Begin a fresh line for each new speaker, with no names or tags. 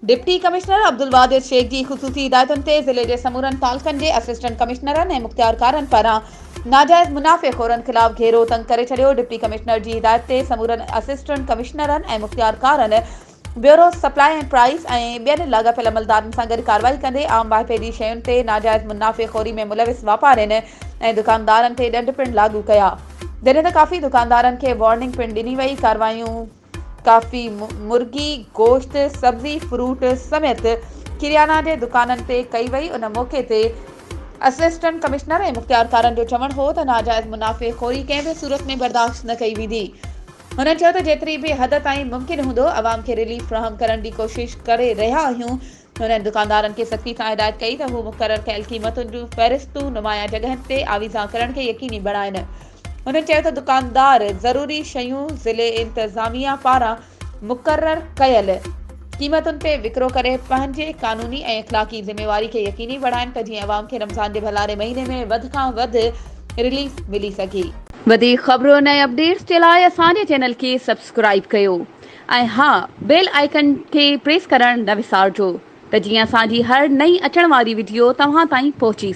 Deputy commissioner Abdul Wajid Shaikh جي خصوصي هدايتن تي ضلعي جي سمورن تعلقن جي اسسٽنٽ ڪمشنرن ۽ مختيارڪارن پاران ناجائز منافعي خورن خلاف گهيرو تنگ ڪري ڇڏيو. ڊپٽي ڪمشنر جي هدايت تي سمورن اسسٽنٽ ڪمشنرن ۽ مختيارڪارن بيورو سپلاء ۽ پرائس ۽ ٻين لاڳاپيل عملدارن سان گڏ ڪارروائي ڪندي عام واهپي جي شين تي ناجائز منافعي خوري ۾ ملوث واپارين ۽ دڪاندارن تي ڏنڊ پڻ لاڳو ڪيا جڏهن ته ڪافي دڪاندارن کي وارننگ پڻ ڏني وئي ڪارروايون ڪافي، مرغي، گوشت، سبزي، فروٽ سميت ڪريانا جي دڪانن تي ڪئي وئي ان موقعي تي اسسٽنٽ ڪمشنر ۽ مختيارڪارن جو چوڻ هو ته ناجائز منافعي خوري ڪنهن به صورت ۾ برداشت نه ڪئي ويندي هنن چيو ته جيتري به حد تائين ممڪن هوندو عوام کي رليف فراهم ڪرڻ جي ڪوشش ڪري رهيا آهيون هنن دڪاندارن کي سختي سان هدايت ڪئي ته هو مقرر ڪيل قيمتن جون فهرستون نمايان جڳهن تي آويزان ڪرڻ کي يقيني بڻائين. هنن چيو ته دڪاندار ضروري شيون ضلعي انتظاميا پاران مقرر ڪيل قيمتن تي وڪرو ڪري پنهنجي قانوني ۽ اخلاقي ذميواري کي يقيني بڻائين ته جيئن عوام کي رمضان جي ڀلاري مهيني ۾ وڌ کان وڌ رليف ملي سگهي. وڌيڪ خبرن ۽ اپڊيٽس جي لاء اسان جي چينل کي سبسڪرائيب ڪيو. ۽ ها بيل آئيڪن کي پريس ڪرڻ نه وسارجو ته جيئن اسان جي هر نئين اچڻ واري وڊيو توهان تائين پهچي.